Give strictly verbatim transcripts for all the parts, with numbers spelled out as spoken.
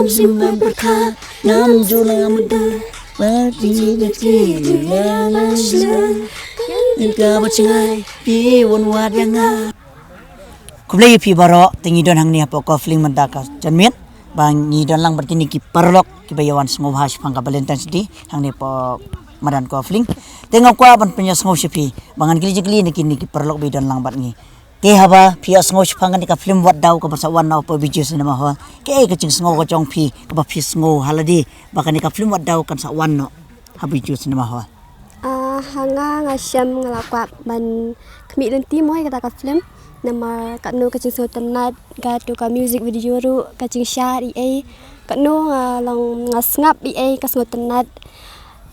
Jingmut byrkhat ngam ju la mutdur, ba phi da ki la la shlur. Ynda ba jngai phi wan wad ïa nga. Khublei ïa phi baroh, te ngi don hangne hapoh Koffling mynta ka janmiet ba ngi don lang bad kine ki paralok kiba ïa wan sngewbha shaphang ka Valentine's Day hangne hapoh madan Koffling. Te nga kwah ban pynïasngew sha phi ba ngan kylli jingkylli na kine ki paralok ba ïa don lang bad ngi. Te haba phi ïohsngew shaphang kane ka film Wat Daw kaba sa wan noh hapoh Bijou Cinema Hall, kaei ka jingsngew ka jong phi kaba phi sngew ha lade ba kane ka film Wat Daw kan sa wan noh ha Bijou Cinema Hall? Ah, ha nga, nga shem nga la kwah ban khmih lynti mo ïa kata ka film. Namar katno ka jingsngewtynnat, kato ka music video ruh, ka jingshad ei ei, katno nga long nga sngap ei ei ka sngewtynnat.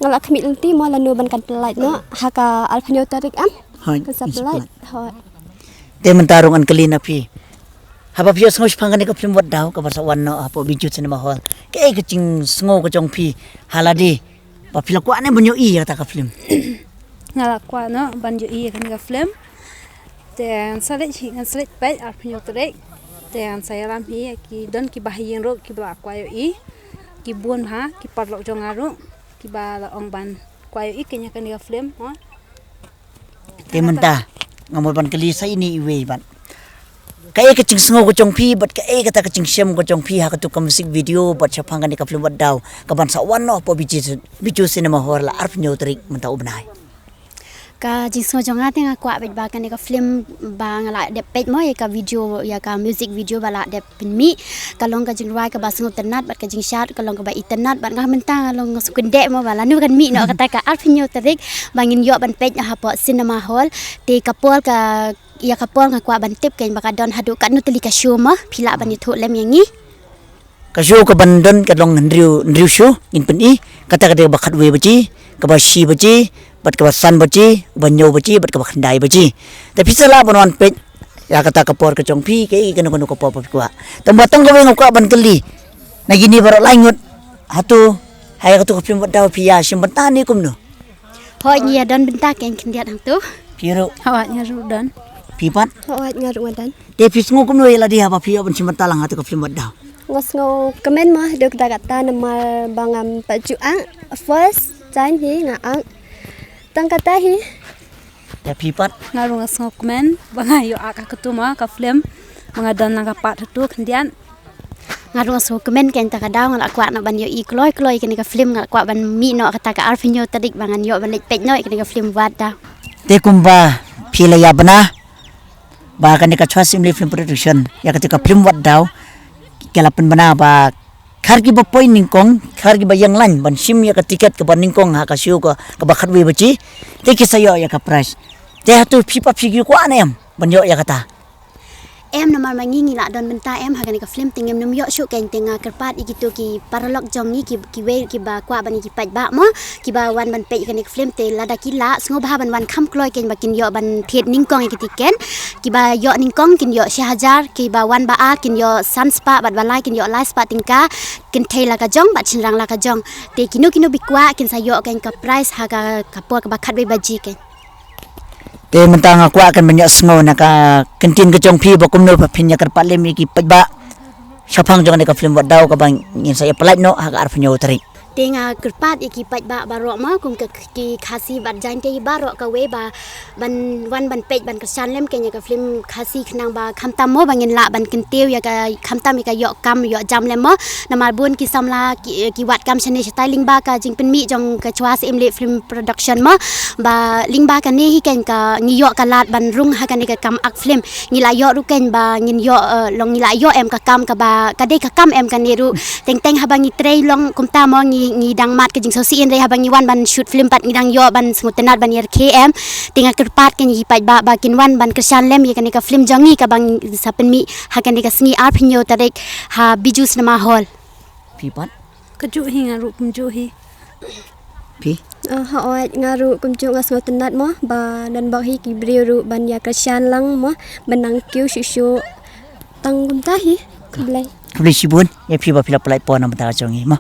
Nga la khmih lynti mo lano ban kan pynlait noh ha ka arphew hynñiew tarik, em? Hooid, kan sa pynlait. Hooid. Te mynta ruh ngan kylli na phi, haba phi ïohsngew shaphang kane ka film Wat Daw kaba sa wan noh hapoh Bijou Cinema Hall, kaei ka jingsngew ka jong phi ha lade ba phi la kwah ne ban ïohi ïa kata ka film? Nga la kwah noh ban ïohi ïa kane ka film. Te ngan sa leit hi, ngan sa leit peit arphew hynñiew tarik. Te ngan sa ïalam hi ïa ki don kiba ha ïing ruh kiba la kwah ïohi, ki bun bha ki paralok jong nga ruh kiba la ong ban kwah ïohi kane ka film mo. Te mynta nga mut ban kylli sa ine iwei bad, kaei ka jingsngew ka jong phi bad kaei kata ka jingshem ka jong phi ha kato ka music video bad shaphang kane ka film Wat Daw kaban sa wan noh hapoh Bijou, Bijou Cinema Hall ha ka arphew hynñiew tarik mynta u bnai? Ka jingsngew jong nga te nga kwah beit ba kane ka film ba nga la dep peit mo ïa ka video, ïa ka music video ba la dep pynmih, ka long ka jingrwai kaba sngewtynnat bad ka jingshad ka long kaba itynnat bad nga mynta nga long nga sngewkyndiah mo ba lano kan mih noh kata ka arphew hynñiew tarik ba ngin ïoh ban peit noh hapoh Cinema Hall. Te ka por ka, ïa ka por nga kwah ban tip keiñ ba ka don haduh katno tylli ka show mo, phi lah ban ïathuh lem ïa ngi? Ka show kaban don ka long hynriew, hynriew show ngin pyni, kata ka dei kaba khatwei baje, kaba shi baje, bad kaba san baje, kaba hynñiew baje bad kaba khyndai baje. Te phi sa lah ban wan peit ïa kata ka por ka jong phi, kaei kano kano ka por ba phi kwah. Tang ba tang kawei nga kwah ban kylli na kine baroh lai ngut, hato ha ïa kato ka film Wat Daw phi ïa shim bynta ne kumno? Hooid, ngi ïa don bynta keiñ khyndiat hangto. Phi ruh? Hooid, nga ruh don. Phi pat? Hooid, nga ruh nga don. Te phi sngew kumno ïa lade haba phi ïoh ban shim bynta lang ha kato ka film Wat Daw? Nga sngew kmen mo haduh katta katta namar ba ngam pat ju ang. First time hi nga ang. Tang kata hi. Te phi pat? Nga ruh nga sngew kmen ba nga ïoh ak ha kato mo ka film, ba nga don lang ka part hato khyndiat. Nga ruh nga sngew kmen keiñ, ta ka daw nga la kwah noh ban ïohi kloi kloi kane ka film, nga la kwah ban mih noh kata ka arphew hynñiew tarik ba ngan ïoh ban leit peit noh ïa kane ka film Wat Daw. Te kumba phi la ïa bna ba kane ka Chwa Syiemlieh Film Production ïa kata ka film Wat Daw, ka la pynbna ba khar kiba poi nyngkong, khar kiba ïeng lain ban shim ïa ka tiket kaba nyngkong ha ka show ka, kaba khatwei baje, te ki sa ïoh ïa ka prize. Te hato phi pat phi ki kwah ne em ban ïoh ïa kata? Em, namar ma ngi ngi la don bynta em ha kane ka film, te ngim nym ïoh shuh keiñ, te nga kyrpad ïa kito ki paralok jong ngi ki, kiwei kiba kwah ban ïa ki paidbah mo, kiba wan ban peit ïa kane ka film, te lada ki lah sngewbha ban wan kham kloi keiñ ba kin ïoh ban thied nyngkong ïa ki tiket. Kiba ïoh nyngkong kin ïoh shi hajar, kiba wan ba ar kin ïoh san spah, bad ba lai kin ïoh lai spah tyngka, kynthei la ka jong bad shynrang la ka jong. Te kino kino ba kwah kin sa ïoh keiñ ka prize ha ka, ka por kaba khatwei baje keiñ. Te mynta nga kwah kan ban ïohsngew na ka kyntien ka jong phi ba kumno ba phin ïa kyrpad lem ïa ki paidbah shaphang jong kane ka film Wat Daw kaba ngin sa ïa pynlait noh ha ka arphew hynñiew tarik. Te nga kyrpad ïa ki paidbah baroh mo, kum ka, ki Khasi bad Jaiñtia baroh kawei ba ban wan ban peit ban kyrshan lem keiñ ïa ka film Khasi khnang ba khamtam mo ba ngin lah ban kyntiew ïa ka, khamtam ïa ka ïoh kam ïoh jam lem mo. Namar bun ki samla ki, ki wad kam shane shatai lyngba ka jingpynmih jong ka Chwa Syiemlieh Film Production mo. Ba lyngba kane hi keiñ ka ngi ïoh ka lad ban rung ha kane ka kam ak film. Ngi la ïoh ruh keiñ ba ngin ïoh, eh, long ngi la ïoh em ka kam kaba ka dei ka kam em kane ruh. Teng teng haba ngi trei long kumta mo ngi, ngi dang mad ka jingsngewsih, hynrei haba ngi wan ban shoot film pat ngi dang ïoh ban sngewtynnat ban ïa rkhie em. Te nga kyrpad keiñ ïa ki paidbah ba kin wan ban kyrshan lem ïa kane ka film jong ngi kaba ngi sa pynmih ha kane ka sngi arphew hynñiew tarik ha Bijou Cinema Hall. Phi pat? Kajuh hi, nga ruh kumjuh hi. Phi? Ah, hooid, nga ruh kumjuh nga sngewtynnat mo ba don bok hi ki briew ruh ban ïa kyrshan lang mo, ban nang kiew shuh shuh. Tang kumta hi. Khublei. Khublei shibun ïa phi ba phi la pynlait por na ka bynta ka jong ngi mo.